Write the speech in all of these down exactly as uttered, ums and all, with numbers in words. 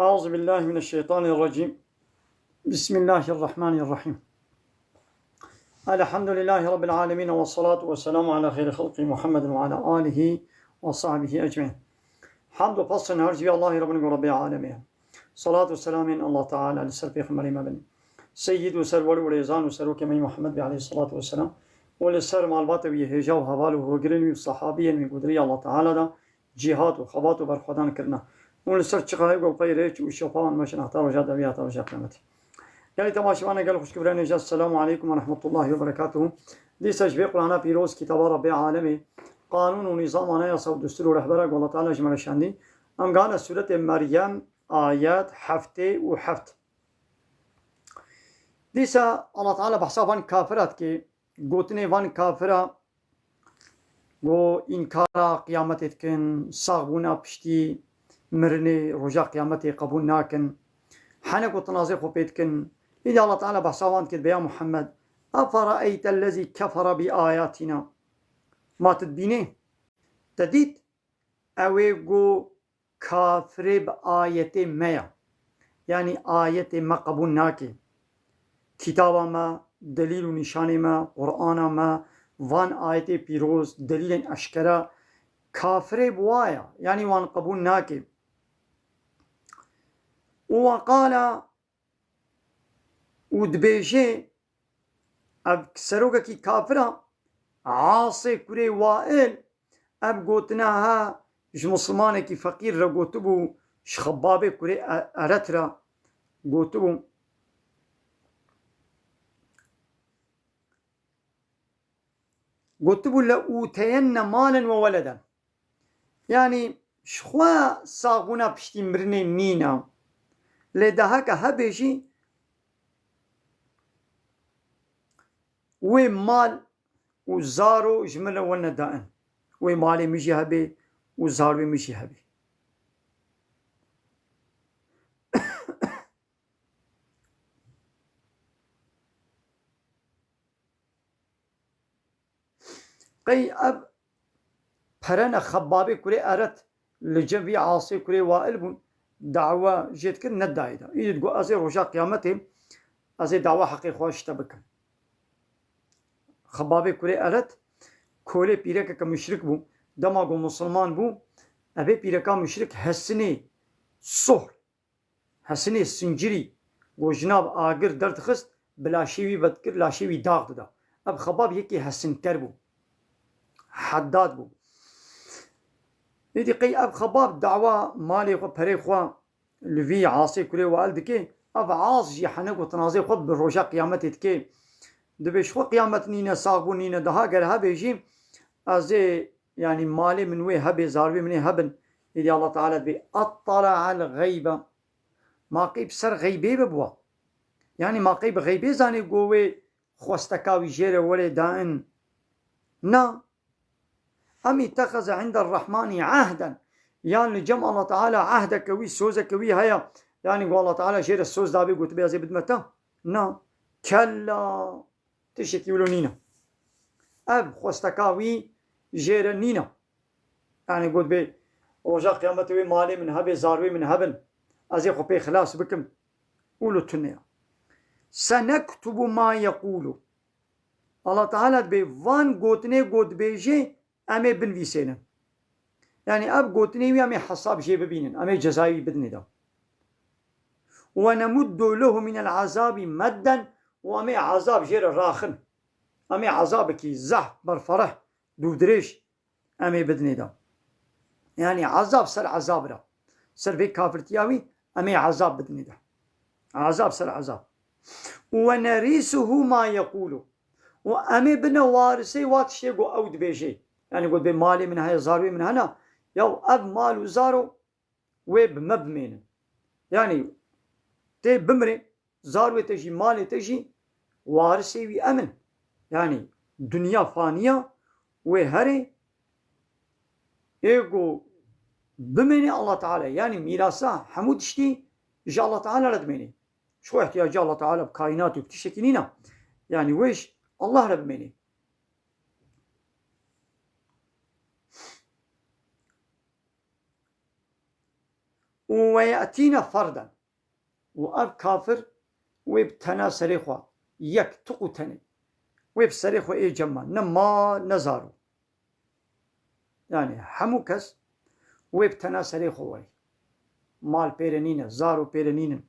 أعوذ بالله من الشيطان الرجيم. بسم الله الرحمن الرحيم. الحمد لله رب العالمين، والصلاة والسلام على خير خلقه محمد وعلى آله وصحبه أجمعين. Hamd û pes her cî Allahî Rabbin û Rabbê alemê ye. Salat û selamên Allah Teala li ser Pêxemberê me bin. Seyyid û serwer û rêzan û serokê me Muhammed bî aleyhissalatu vesselam û li ser malbatê wî, hêja û heval û hogirên wî û sahabiyên wî ku di rêya Allah Teala de cîhat û xebat û berxwedan kirina. Hûn li ser çiqa hê gol pey rêç û şopa wan meşin heta roja dawî, heta roja qiyametê. Gelî temaşevanê gel xwişk birayê nêja, Selamu aleykum ve rahmetullahi ve berekatuhu. Dîsa ji vê Qur'ana pîroz, kitaba Rabbê alemê, qanûn û nîzam, anayasa û destûr û rehbera ku Allah Teala ji me re şandî. Em gane sûretê Meryem, ayet heftê û heft. Dîsa Allah Teala behsa van kafira dike, gotinê van kafira ku înkara qiyametê dikin, saxbûna piştî mirinê, roja qiyametê qebûl nakin. Hene ku tinazê xwe pê dikin. Îdî Allah Teala behsa wan dike, dibe ya Muhammed, "Eferaeytellezî kefere bi ayatina." Ma tu dibînê? Te dît? Ew ê ku kafirê bi ayetê me ya. Yanî ayetê me qebûl nake. Kitaba me, delîl û nîşanê me, Qur'ana me, van ayetê pîroz, delîlên eşkera, kafirê bi wa ya. Yanî wan qebûl nake. Û we qala û dibêje, ev serokekî kafir a, Asê kurê Wail, ev gotina ha ji misilmanekî feqîr re gotibû, ji Xebbabê kurê E-, Eret re gotibû. Gotibû, "Le uteyenne malen ve weleden." Yanî ji xwe saxbûna piştî mirinê nîne. Lê daha ke hebe jî wê mal û zaro ji min re wene dain. Wê malê min jî hebe û zarwê min jî hebe. Qey ev perene Xebbabê kurê Eret li cem vî Asê kurê Wail bûn, dawa jê dikir, nedayê da. Îdî digot, "Ez ê roja qiyametê, ez ê dawa heqê xwe ji te bikim." Xebbabê kurê Eret kolê pîrekeke muşrik bû. Dema ku misilman bû, evê pîreka muşrik hesinê sohr, hesinê sincirî ku ji nav agir derdixist, bi laşê wî vedikir, laşê wî dax dida. Ev Xebab yekî hesinker bû. Heddad bû. Êdî qey ev Xebab dawa malê xwe, perê xwe li vî Asê kurê Wail dike, ev As jî hene ku tinazê xwe bi roja qiyametê dike. Dibê ji xwe qiyamet nîne, saxbûn nîne, daha ger hebe jî ez ê, yanî malê min wê hebe, zarwê min ê hebin. Êdî Allah Teala dibê, "Ettale'el geybe." Ma qey bi ser xeybê bibûa? Yanî ma qey bi xeybê zanê ku wê xwesteka wî jê re were dain? Na. Em ittexeze indel Rahmanî ahden. Yan li cem Allah Teala ahdeke wî, sozeke wî heye. Yanî ku Allah Teala jê re soz dabê, gotibê, "Ez ê bidime te." Na. Kella. Tiştekî wilo nîne. Ev xwesteka wî jê re nîne. Yanî gotibê, "Roja qiyametê wê malê min hebe, zarwê min hebin. Ez ê xwe pê xilas bikim." Wilo tune ya. Senektubu ma yekulu. Allah Teala dibê van gotinê ku dibêje, em ê binivîsênin. Yanî ev gotinê wî em ê hesab jê bibînin, em ê cezayê wî bidinê de. Ve nemuddu lehu minel azabi medden, û em ê ezab jê re raxin. Em ê ezabekî zehf, berfereh, dûvdirêj em ê bidinê de. Yanî ezab ser ezab re. Ser vê kafirtiya wî em ê ezab bidinê de. Ezab ser ezab. Ve nerisuhu ma yekulu. Û em ê bine warisê wa tiştê ku ew dibêje. Yanî ku dibê malê min heye, zarwê min hene, ya ev mal û zaro wê bi me bimênin. Yanî tê bimirê, zarwê te jî, malê te jî warisê wî em in. Yanî dinya faniya, wê herê, ê ku bimêne Allah Teala, yanî mîrasa hemû tiştî ji Allah Teala re dimêne. Ji xwe ihtiyacê Allah Teala bi kaînatê û bi tiştekî nîne. Yanî wê ji Allah re bimêne. û we ye'tîne ferden. Û ev kafir wê bi tena serê xwe, yek, tiq û tenê, wê bi serê xwe ê cem ma, ne mal, ne zaro. Yani hemû kes wê bi tena serê xwe wê. Mal pê re nîne, zaro pê re nînin.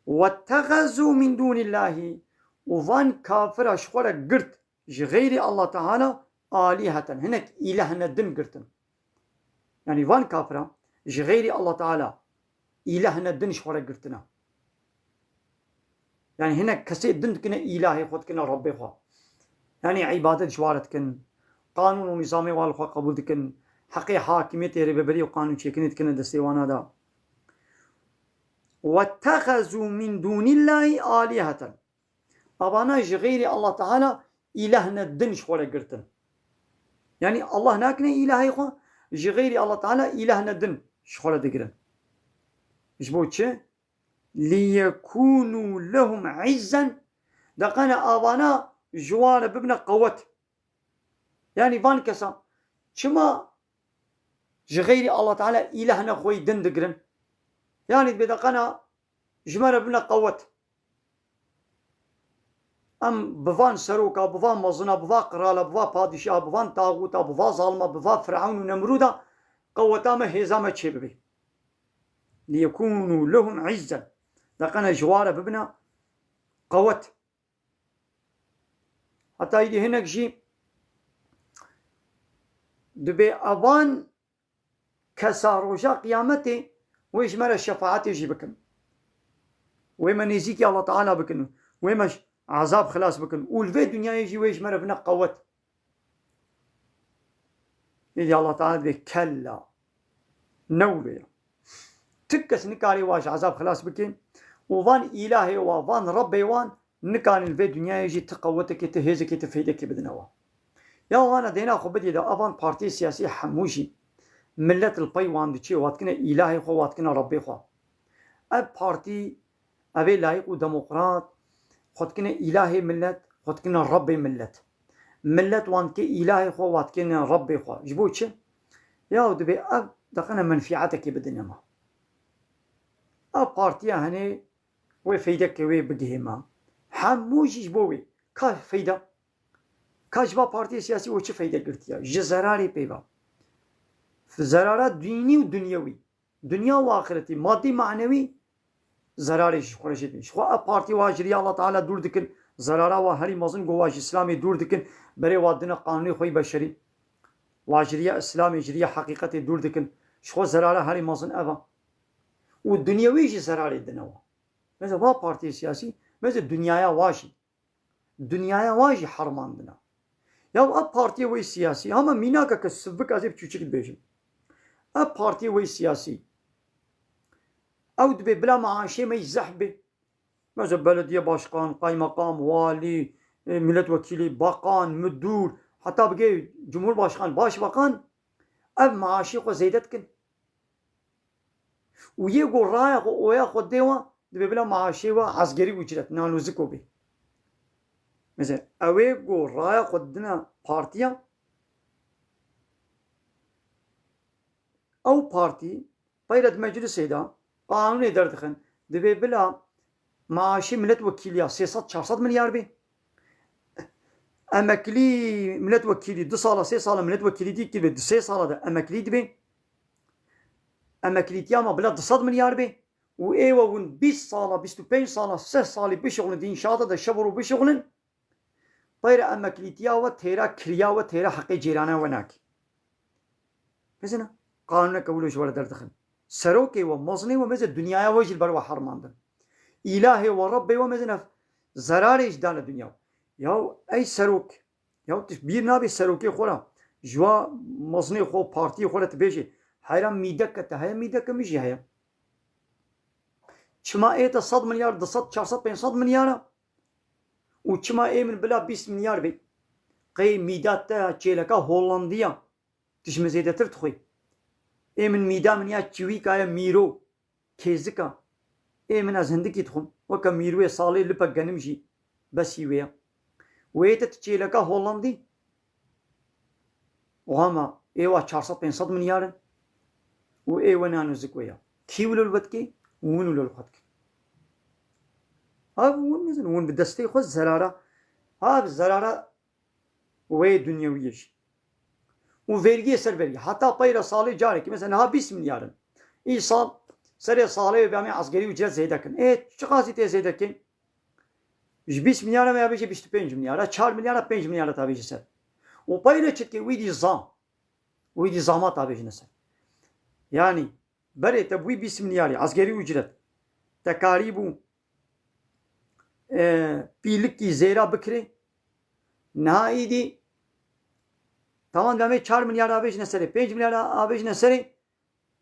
"Wettexezû min dûnîllahî", û van kafira ji xwe re girt, ji xeyrî Allah Teala, alîheten, hinek îlehine din girtin. Yani van kafira ji xeyrî Allah Teala îlehine din ji xwe re girtine. Yani hinek kesê din dikine îlahê xwe, dikine Rebbê xwe. Yani îbadet ji wa re dikin. Qanûn û nîzamê wa li xwe qebûl dikin. Heqê hakimiyetê, rêveberî û qanûnçêkirinê dikine destê wana de. "Wettexezû min dûnîllahî alîheten." Avana ji xeyrî Allah Teala îlehine din ji xwe re girtin. Yani Allah nakine îlahê xwe, ji xeyrî Allah Teala îlehine din ji xwe re digirin. Ji bo çi? "Liyekûnû lehum izzen." Deqene avana ji wan re bibine qewet. Yani van kesa çima ji xeyrî Allah Teala îlehine xwe yî din digirin? Yani dibê deqena ji me re bibine qewet. Em bi van seroka, bi van mezina, bi va qirala, bi va padîşaha, bi van taxûta, bi va zalima, bi va Firewn û Nemrûda qeweta me, hêza me çêbibe. "Liyekûnû lehum izzen." Deqene ji wa re bibine qewet. Heta îdî hinek jî dibê evan kesa roja qiyametê wê ji me re şefaetê jî bikin. Wê me nêzîkî Allah Teala bikin. Wê me ji ezab xilas bikin. Û li vê dinyayê jî wê ji me re bine qewet. Êdî Allah Teala dibê kella. Ne wilo ye. Ti kes nikarê wa ji ezab xilas bike û van îlahê wa, van Rebbê wan nikarin li vê dinyayê jî ti qewetekê, ti hêzekê, ti feydekê bidine wa. Ya wana dêna xwe bidî de, evan partiyê siyasî hemû jî millet li pey wan diçê, wa dikine îlahê xwe, wa dikine Rebbê xwe. Ev partî, ev ê layîq û demokrat, xwe dikine îlahê millet, xwe dikine Rebbê millet. Millet wan dike îlahê xwe, wa dikine Rebbê xwe. Ji bo çi? Ya dibê ev deqene menfîetekê bidine me. Ev partiya henê wê feydeke wê bigihê me. Hemû jî ji bo wê. Ka feyda? Ka ji va partiyê siyasî wê çi feyde girtiye? Ji zerarê pê ve. Zerara dînî û dunyewî. Dinya û axiretî, madî, manewî zerarê ji xwe re jê dibin. Ji xwe ev partî wa ji riya Allah Teala dûr dikin, zerara wa herî mezin ku wa ji Îslamê dûr dikin, berê wa dine qanûnê xwe yî beşerî. Wa ji riya Îslamê, ji riya heqîqetê dûr dikin. Ji xwe zerara herî mezin ev e. Û dinyewî jî zerarê dine wa. Mesela va partiyê siyasî, mesela dinyaya wa jî. Dinyaya wa jî hermandina. Ya ev partiyê wê siyasî, hema mînakeke sivik ez ê bi çûçik dibêjim. Ev partiyê wê siyasî, ew dibê bila maaşê me yî zehf bê. Mesela belediye başkan, kaymakam, walî, e, milletvekîlî, bakan, müdür, heta bigê cumhurbaşkan, başbakan, ev maaşê xwe zêde dikin. Û yê ku raya xwe, oya xwe dê wan, dibê bila maaşê we esgerî ucret, nanoziko bê. Mesela, ew ê ku raya xwe didine partiya, ew partî peyre di meclisê de qanûnê derdixin, dibê bila maaşê milletvekîliya sê sed çar sed milyar bê. Emeklî milletvekîlî du sala, sê sala milletvekîlî dî kiribê, di sê sala de emeklî dibê. Emeklîtiya me bila du sed milyar bê û ê we hûn bîst sala, bîst û pênc sala, sih salî bişuxulin, di înşaata de şev û roj bişuxulin. Peyre emeklîtiya we têra kiriya we, têra heqê cîrana we nake. Mesela, qanûneke wilo ji we re derdixin. Serokê we, mezinê we, mesela dinyaya we jî li ber we hermandin. Îlahê we, Rebbê we, mesela zerarê jî dane dinya. Ya ey serok, ya tu bîr nabê serokê xwe re, ji wa mezinê xwe, partiyê xwe re tu bêjê, heyra mîdeke te heye, mîdeke min jî heye. Çima ê te sed milyar, du sed, çar sed, pênc sed milyar e? Û çima ê min bila bîst milyar bê? Qey mîda te çêleka Hollandiya, tu ji min zêdetir dixwî. Ê min mîda min ya çiwîka ye, mîro, kêzika. Ê min ez hindikî dixwim. Weke mîroyê salê lipek genim jî besî wê ye. Wê te tu çêleka Hollandî? Oha me, ê wa çar sed pênc sed milyar in. Û ê we nanozik wê ya. Kî wilo li we dike? Win wilo li xwe dike. Ha, win nizin, win bi destê xwe zerara, ha, bi zerara wê dinyewiyê jî. Û vergiyê ser vergî. Heta peyra salê carekî, mesela niha bîst milyar in. Îsal serê salê wê bi amê esgerî ücret zêde kin. Ê, çiqasî tê zêde kin? Ji bîst milyara me ya bêje bîst û pênc milyara, çar milyara pênc milyara ta bêje ser. Û peyre çi dike? Wî dî zam. Wî dî zama ta bêjine ser. Yanî berê te bûyî bîst milyarî, esgerî ücret. Te karîbû, e, pîlikî zêra bikirê. Niha îdî tamam demê çar milyar avêjine serê, pênc milyar avêjine serê.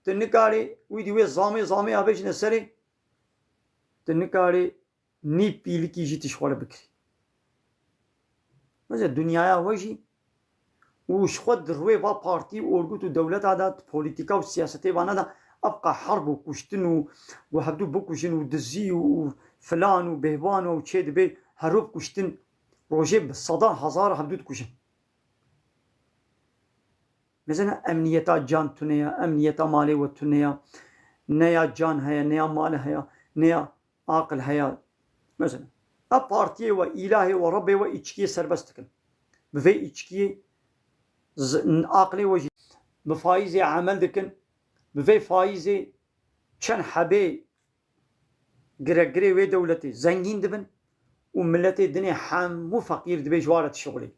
Tu nikarî wî dî wê zamê, zamê avêjine serê. Tu nikarî nîv pîlikî jî tu ji xwe re bikirî. Mesela dinyaya we jî û ji xwe di rûyê va partî û orgut û dewleta de, di polîtîka û siyasetê vana de, ev qe herb û kuştin û, û hevdû bikujin û dizî û, û filan û bêhvan û çê dibê herb kuştin rojê bi sedan hezar hevdû dikujin. Mesela emniyeta can tune ya, emniyeta malê we tune ya, ne ya can heye, ne ya mal heye, ne ya aqil heye. Mesela, ev partiyê we, îlahê we, Rebbê we îçkiyê serbest dikin. Bi vê îçkiyê z-, aqilê we jî bi faîzê emel dikin, bi vê faîzê çend hebê giregirê wê dewletê zengîn dibin û miletê dinê hemû feqîr dibê ji wa re dişixulê.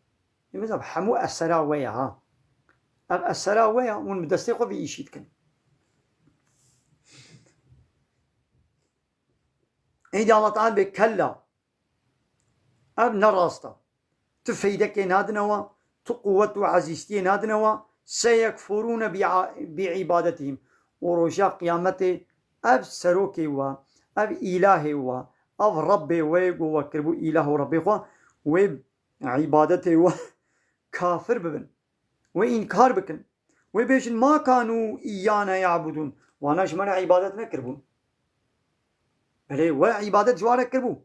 Ê, mesela hemû esera we ye ha. Ev esera we ye, hûn bi destê xwe vî îşî dikin. Êdî Allah Teala bê kella. Ev ne rast e. Tu feydekê nadine we, tu quwet û ezîztiyê nadine we, seyekfurûne bi, bi îbadetihim. Û roja qiyametê ev serokê we, ev îlahê we, ev Rebbê we ku we kiribû îlah û Rebbê xwe, wê îbadetê we kafir bibin. Wê înkar bikin. Wê bêjin, "Ma kanû îyâne ya'budûn." Wana ji me re îbadet nekiribûn. Belê, we îbadet ji wan re kiribû.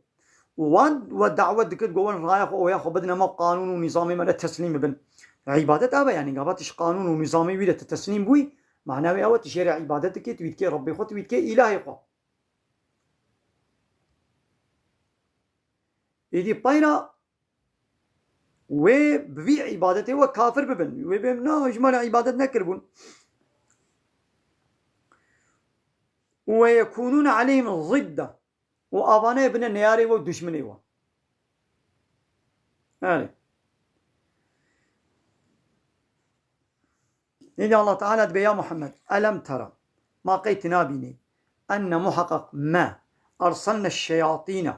Û wan we dawet dikir, got, "Wan raya xwe, oya xwe bidine me, qanûn û nîzamê me re teslîm bibin." Îbadet ev e, yanî gava tu ji qanûn û nîzamê wî re tu teslîm bûyî, mana wê ew e tu jê re îbadet dikê, tu wî dikê Rebbê xwe, tu wî dikê îlahê xwe. Êdî peyra wê bi vî îbadetê we kafir bibin. Wê bêm, na, ji me re îbadet nekiribûn. Û we yekûnûne aleyhim zidda. Û avane bine neyarê we û dijminê we. Erê. Nî Allah Teala dibê, ya Muhammed, elem tera, ma qey tu nabînî, enne muheqeq me, erselne şeyatîne,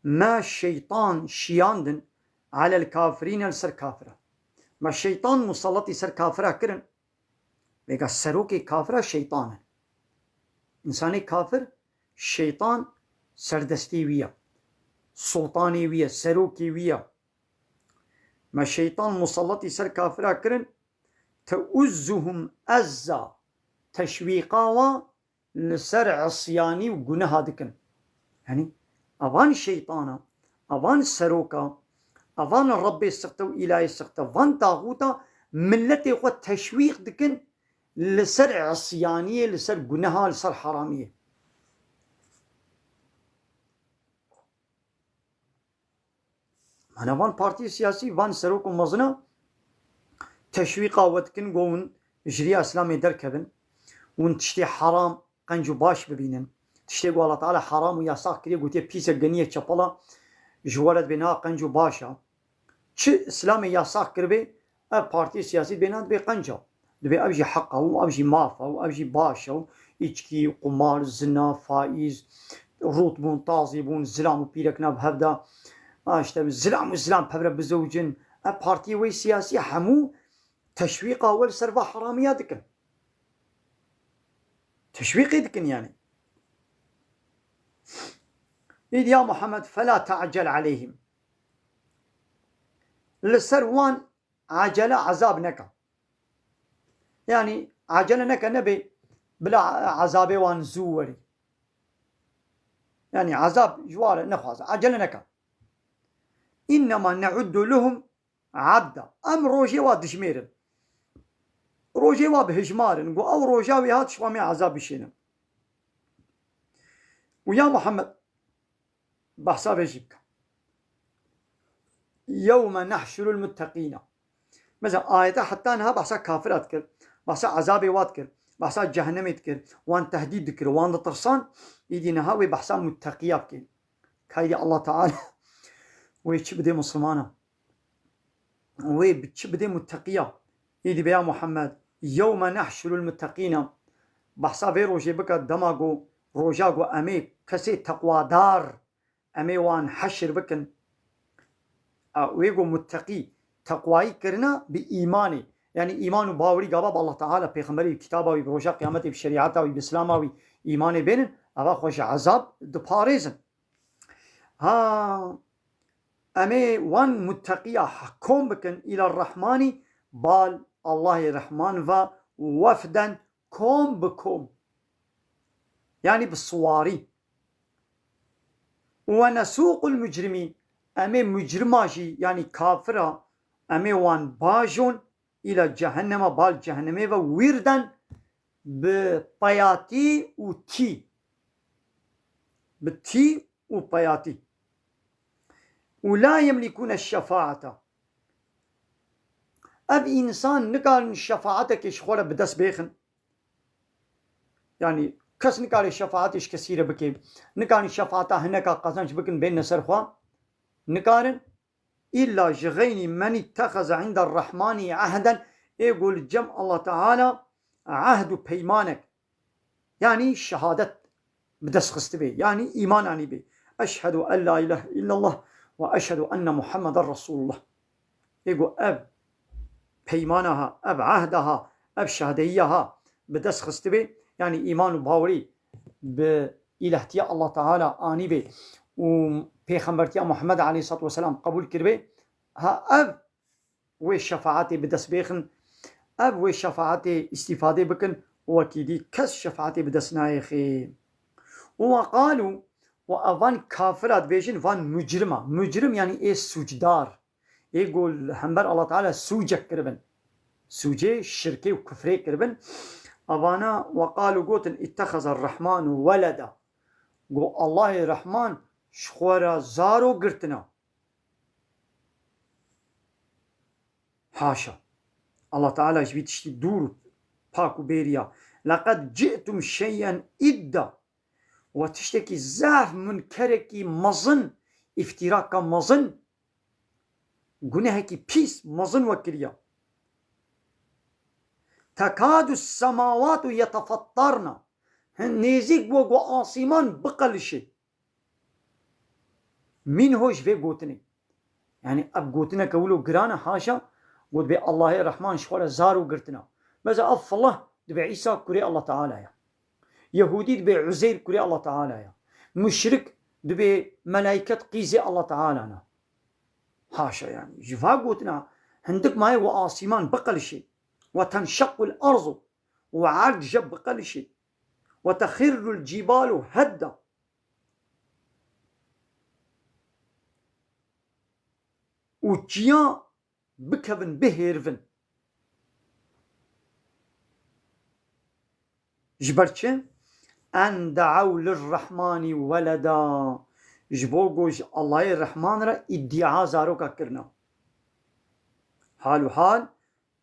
me şeytan şiyandin, alel kafirîne, li ser kafira. Me şeytan musalletî ser kafira kirin, vêga serokê kafira şeytan e. Însanê kafir, şeytan serdestê wî ye, sultanê wî ye, serokê wî ye. Me şeytan musalletî ser kafira kirin, teuzzuhum ezza, teşwîqa wa li ser isyanî û guneha dikin. Yanî, evan şeytana, evan seroka, evan Rebbê sixte û îlahê sixte, van taxûta milletê xwe teşwîq dikin li ser isyaniyê, li ser guneha, li ser haramiyê. Mana van partiyê siyasî, van serok û mezina teşwîqa we dikin, go hûn ji riya Îslamê derkevin, hûn tiştê heram, qenc û baş bibînin. Tiştê ku Allah Teala heram û yasax kiriye, gotiye pîs e, genî ye, çepel e, ji we re dibê niha qenc û baş e. Çi Îslamê yasax kiribê, ev partiyê siyasî dibê niha dibê qenc e. Dibê ev jî heq e û ev jî maf e û ev jî baş e û îçkî, qumar, zina, faîz, rûtbûn, tazîbûn, zilam û pîrekina bi hev de, a, işte, zilam û zilam pevre bizewicin. Ev partiyê wê siyasî hemû teşwîqa we li ser va heramiya dikin. Teşwîqê dikin yani. Îd ya Muhammed, fela ta'cel aleyhim. Li ser wan acele ezab neke. Yani acele neke, nebê bila ezabê wan zû werî. Yani ezab ji wan re nexwaze, acele neke. Înnema ne'uddu lehum adda. Em rojê wa dijmêrin. Rojê wa bi hijmar in. Got, ew roja wê hat, ji xwe em ê ezab bişênin. Û ya Muhammed, behsa vê jî bike. Yewme nehşurul mutteqîna. Mesela ayete heta niha behsa kafira dikir, behsa ezabê wa dikir, behsa cehennemê dikir, wan tehdîd dikir, wan ditirsan, îdî niha wê behsa mutteqiya bike. Kaydî Allah Teala wê çi bidê Muslimana? Wê bi çi bidê mutteqiya? Îdî be ya Muhammed, yewme nehşurul mutteqîna. Behsa vê rojê bike, dema ku roja ku em ê kesê teqwadar, em ê wan heşir bikin. A, wê ku mutteqî, teqwayî kirina bi îmanê. Yanî îman û bawerî gava bi Allah Teala, pêxemberî, bi kitaba wî, bi roja qiyametê, bi şerîeta wî, bi îslama wî îmanê bênin, eva xwe ji ezab diparêzin. Ha, em ê wan mutteqiya kom bikin îla Rehmanî, bal Allahê Rehman ve wefden kom bi kom. Yanî bi siwarî. Ve nesûqul mucrimîn. Em ê mucrima jî, yanî kafira, em ê wan bajon îla cehennema, bal cehennemê ve wîrden bi peyatî û tî. Bi tî û peyatî. Û la yemlîkûne şefaata. Ev însan nikarin şefaatekê ji xwe re bi dest bêxin. Yanî kes nikare şefaetê ji kesî re bike. Nikarin şefaeta hineka qezenc bikin, bênine ser xwe. Nikarin. Îlla ji xeynî men îttexeze îndel Rehmanî ehden, ê ku li cem Allah Teala ehd û peymanek, yanî şehadet bi dest xistibê, yanî îman anîbê. Eşhedû en la ilahe illallah ve eşhedû enne Muhammeden Resulullah. Ê ku ev peymana ha, ev ehda ha, ev şehdeyiya ha bi dest xistibê, yanî îman û bawerî bi îlahtiya Allah Teala anîbê û pêxembertiya Muhammed aleyhissalatu vesselam qebûl kiribê, ha ev wê şefaetê bi dest bêxin, ev wê şefaetê îstîfadê bikin, wekî dî kes şefaetê bi dest nayêxê. Û we qalû, û evan kafira dibêjin, van mucrima. Mucrim yanî ê sûcdar. Ê ku li hember Allah Teala sûcek kiribin. Sûcê şirkê û kufrê kiribin. Evana we qalû gotin, ittexeze Rehmanu weleda. Go Allahê Rehman ji xwe re zaro girtina. Haşa. Allah Teala ji vî tiştî dûr û pak û bêriya. Leqed ci'tum şey'en idda. We tiştekî zehf munkerekî mezin, îftîraka mezin, gunehekî pîs, mezin we kiriya. Tekadu semawatu yetefattarna. Hin nêzîk bû ku asîman biqelişê. Mînho ji vê gotinê. Yanî ev gotineke wilo giran e, haşa, got bê Allahê Rehman ji xwe re zaro girtina. Mesela ev filah dibê Îsa kurê Allah Teala ya. Yehûdî dibê Uzeyr kurê Allah Teala ya. Muşrik dibê melaiket qîzê Allah Teala ne. Haşa yanî. Ji va gotina hindik maye we asîman biqelişê. Ve tenşeqqul arzu. We erd jeb biqelişê. Ve texirrul cibalu hedda. Û çiya bikevin, bihêrvin. Ji ber çi? En de'ew lirrehmanî weleda. Ji bo ku ji Allahê Rehman re îdîa zaroka kirine. Hal û hal,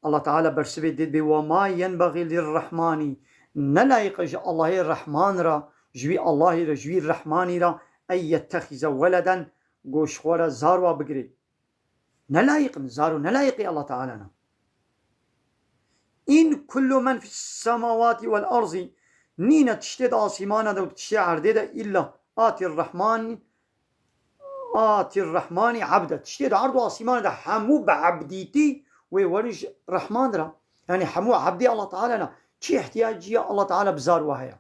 Allah Teala bersivê dê bê, "Ve ma yenbexî lirrehmanî." Ne layiq e ji Allahê Rehman re, ji wî Allahî re, ji wî Rehmanî re, en yettexize weleden, ku ji xwe re zarwa bigirê. Ne layiq in, zaro ne layiqê Allah Teala ne. In kullu men fis semawati vel arzi, nîne tiştê di asîmana de û tiştê erdê de, illa ati Rehman, ati Rehmanî abde. Tiştê di erd û asîmana de hemû bi ebdîtî wê werin ji Rehman re. Yanî hemû ebdê Allah Teala ne. Çi ihtiyaciya Allah Teala bi zarwa heye?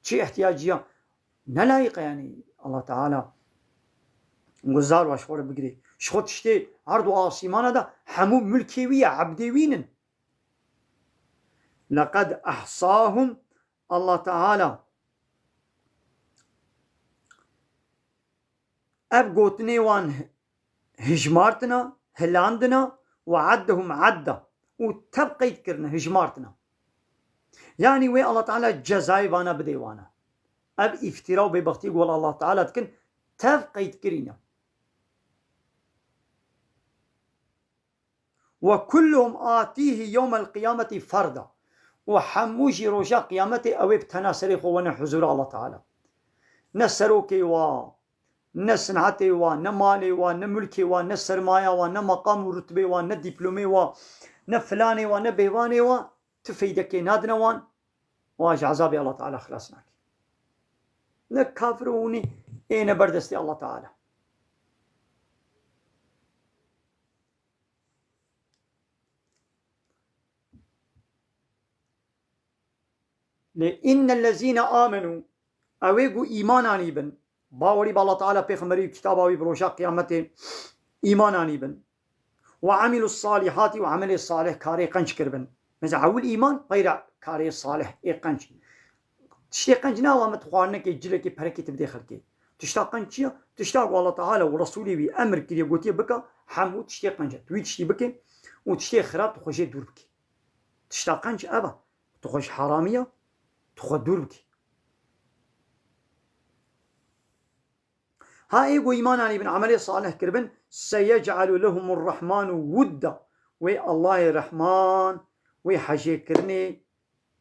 Çi ihtiyaciya? Ne layiq e yanî Allah Teala ku zarwa ji xwe re bigirê. Ji xwe tiştê erd û asîmana de hemû milkê wî ye, ebdê wî nin. Leqed ehsahum, Allah Teala ev gotinê wan hijmartina, hilandina, ve addehum adda. Û tev qeyd kirine, hijmartina. Yanî wê Allah Teala cezayê vana bidê wana. Ev îftîra û bêbextiyê ku wela Allah Teala dikin, tev qeydkirî ne. "Ve kulluhum âtîhî yewmel qiyameti ferda." Û hemû jî roja qiyametê ew ê bi tena serê xwe wene huzûra Allah Teala. Ne serokê wa, ne sinetê wa, ne malê wa, ne mulkê wa, ne sermaya wa, ne meqam û rutbê wa, ne dîplomê wa, ne filanê wa, ne bêvanê wa, tu feydekê nadine wan, wan ji ezabê Allah Teala xilas nake. Ne kafir û hûnî ê ne ber destê Allah Teala. Lê innellezîne amenû, ew ê ku îman anîbin, bawerî bi Allah Teala, pêxemberî û kitaba wî, bi roja qiyametê îman anîbin. "Ve amilus salihati", û emelê salih, karê qenc kiribin. Mesela ewil îman, peyra karê salih ê qenc. Tiştê qenc nawa me tu xwarinekê, cilekê, perekê tu bidê xelkê. Tişta qenc çi ye? Tişta ku Allah Teala û Resûlê wî emir kiriye, gotiye bike, hemû tiştê qenc e. Tu wî tiştî bike û tiştê xirab tu xwe jê dûr bike. Tişta qenc ev e. Tu xwe ji heramiya, tu xwe dûr bikî. Ha ê ku îman anîbin, emelê salih kiribin, "seyec'elu lehumur Rahmanu wudda." Wê Allahê Rehman, wê hejêkirinê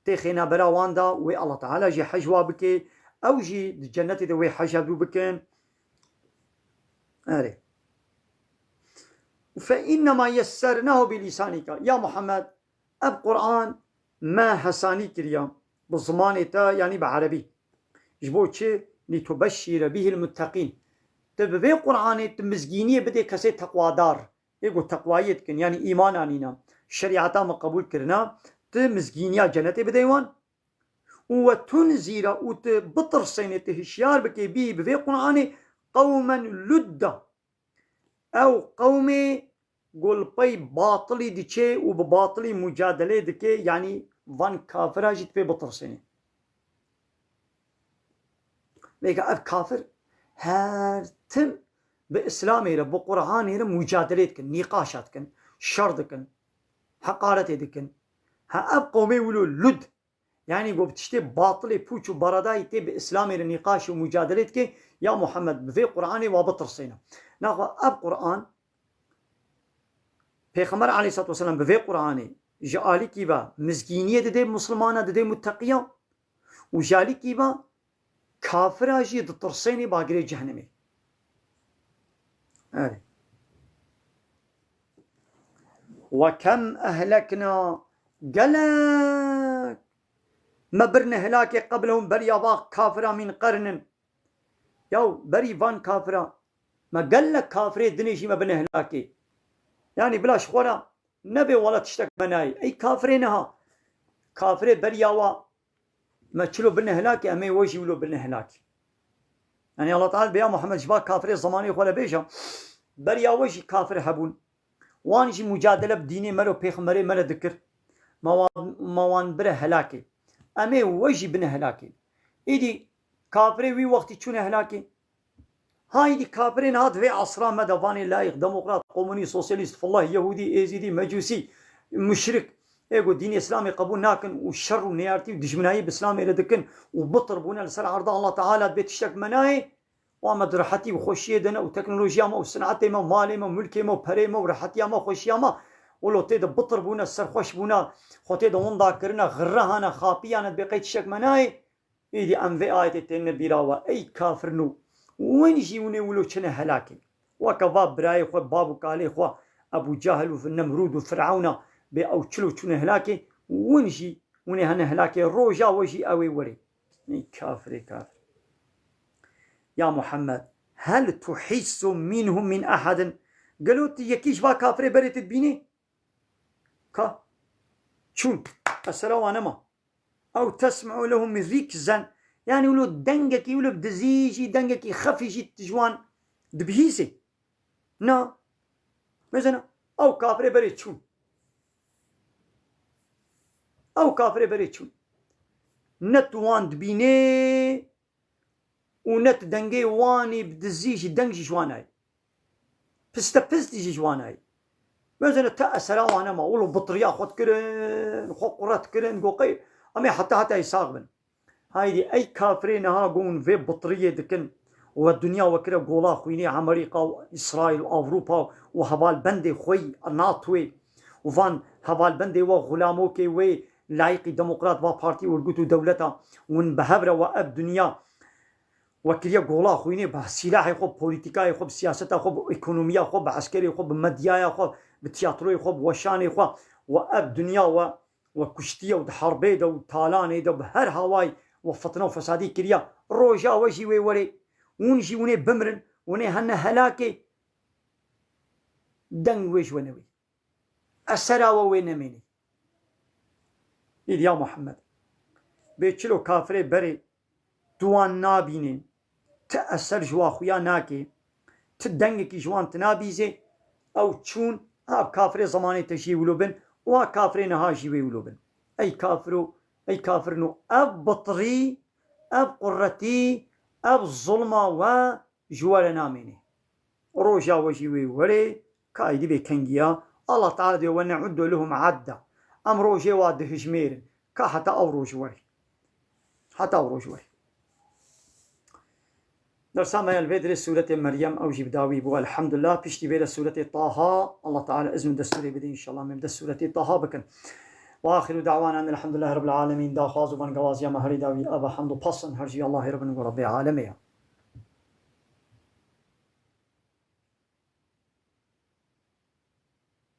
têxê navbera wan da, wê Allah Teala jî hej wa bike, ew jî di cennetê de wê hej hevdû bikin. Erê. "Fe innema yessernahu bi lisanika." Ya Muhammed, ev Quran me hesanî kiriya bi zimanê te, yanî bi erebî. Ji bo çi? "Litubeşşire bihil mutteqîn." Tu bi vê Quranê tu mizgîniyê bidê kesê teqwadar. Ê ku teqwayiyê dikin, yanî îman anîne, şerîeta me qebûl kirine, tu mizgîniya cenetê bidê wan. Û "ve tunzîre", û tu bitirsênê, tu hişyar bikê bî bi vê Quranê, "qewmen ludda." Ew qewmê ku li pey batilî diçê û bi batilî mucadelê dike, yanî van kafira jî tu pê bitirsênê. Vêga ev kafir her tim bi Îslamê re, bi Quranê re mucadelê dikin, nîqaşa dikin, şer dikin, heqaretê dikin. Ha ev qewmê wilo lud, yanî ku bi tiştê batilê pûç û beredayî tê bi Îslamê re nîqaş û mucadelê dike, ya Muhammed, bi vê Quranê wa bitirsêne. Naxwe ev Quran, Pêxember aleyhissalatu vesselam bi vê Quranê ji alîkî ve mizgîniyê didê, misilmana didê, mutteqiya, û ji alîkî ve kafira jî ditirsênê bagirê cehennemê. Evet. "Ve kem ehlekna", gelek me birine helakê, "qeblehum", beriya va kafira, "min qernin". Yaw berî van kafira me gelek kafirê dinê jî me bine helakê. Yanî bila ji xwe re nebe wela tiştek me nayê. Ey kafirê niha. Kafirê beriya wa me çilo bine helakê, em ê we jî wilo bine helakê. Yanî Allah Teala bê ya Muhammed ji va kafirê zemanê xwe re bêje, beriya we jî kafir hebûn. Wan jî mucadele bi dînê me re û pêxemberê me re dikir. Ma wan, ma wan bire helakê. Em ê we jî bine helakê. Îdî kafirê wî wextî çûne helakê. Ha îdî kafirê niha di vê esra me de vanê layîq, demokrat, komunîst, sosyalîst, fillah, yehûdî, êzîdî, mecûsî, muşrik. Ê ku dînê Îslamê qebûl nakin û şer û neyartî û dijminayî bi Îslamê re dikin û bitir bûne li ser erda Allah Teala dibê tiştek me nayê. Û em di rehetî û xweşiyê de ne û teknolojiya me û sinetê me û malê me û mulkê me û perê me û rehetiya me, xweşiya me, wilo tê de bitir bûne, serxweş bûne, xwe tê de winda kirine, xirre hane, xapiyane, dibê qey tiştek me nayê. Îdî em vê ayetê têne bîra we, ey kafirno, win jî winê wilo çine helakê. Weke va birayê xwe, bav û kalê xwe, Ebû Cehil û Nemrûd û Firawna bê ew çilo çûne helakê, win jî winê hene helakê, roja we jî ew ê werê. Ey kafirê kafir. Ya Muhammed, hel tuhissu minhum min ahadin? Gelo tu yekî ji va kafirê berê tu dibînî? Ka. Çûn. Esera wan nema. Ew tesm'u lehum rîkzen. Yanî wilo dengekî, wilo bi dizî jî, dengekî xefî jî tu ji wan dibihîsê? Na. Mesela, ew kafirê berê çûn. Ew kafirê berê çûn. Ne tu wan dibînê û ne tu dengê wanî bi dizî jî, deng jî ji wan nayê. Piste pistî jî ji wan nayê. Mesela te esera wan nema, wilo bitiriya xwe dikirin, xwe qure dikirin, go qey, em ê heta heta yê sax bin. Aydî ey kafirê niha gon vê bitiriyê dikin û we dinya we kire gola xwînê Amerîka û Îsraîl û Ewropa û hevalbendê xwe yî NATOyê û van hevalbendê we xulamokê wê layîqî demokrat va partî, urgut û dewleta win bi hev re we ev dinya we kiriye gola xwînê bi sîlahê xwe, bi polîtîkayê xwe, bi siyaseta xwe, bi ekonomiya xwe, bi eskerê xwe, bi medyaya xwe, bi tiyatroyê xwe, bi weşanê xwe we ev dinya we we kuştiye û di herbê de û talanê de bi her hawayî we fitne û fesadî kiriya. Roja we jî wê werê. Hûn jî hûnê bimirin, hûnê hene helakê. Deng wê ji we newê. Esera we wê nemênê. Îd ya Muhammed. Bê çilo kafirê berê tu wan nabînên, ti eser ji wa xuya nake, ti dengekî ji wan ti nabîzê, ew çûn, ev kafirê zemanê te jî wilo bin, û a kafirê niha jî wê wilo bin. Ey kafiro, ey kafirino, ev bitirî, ev quretî, ev zulma we ji we re namênê. Roja we jî wê werê, ka êdî bê kengiya. Allah Teala diyo, "Ve ne'uddu lehum adda." Em rojê wa dihijmêrin. Ka heta ew roj werê. Heta ew roj werê. Dersa me ya li vê dirê Sûretê Meryem ew jî bi dawî bû. Elhamdulillah. Piştî vê de Sûretê Taha. Allah Teala izn û destûrê bide înşallah. Em ê bi dest Sûretê Taha bikin. Ve axiru da'wana enel hamdülillahi rabbil alemin. Daxwaz û bangewazîya me herî dawî ev e, hamd û pas in her jî Allahê Rabbin û Rabbê alemê ya.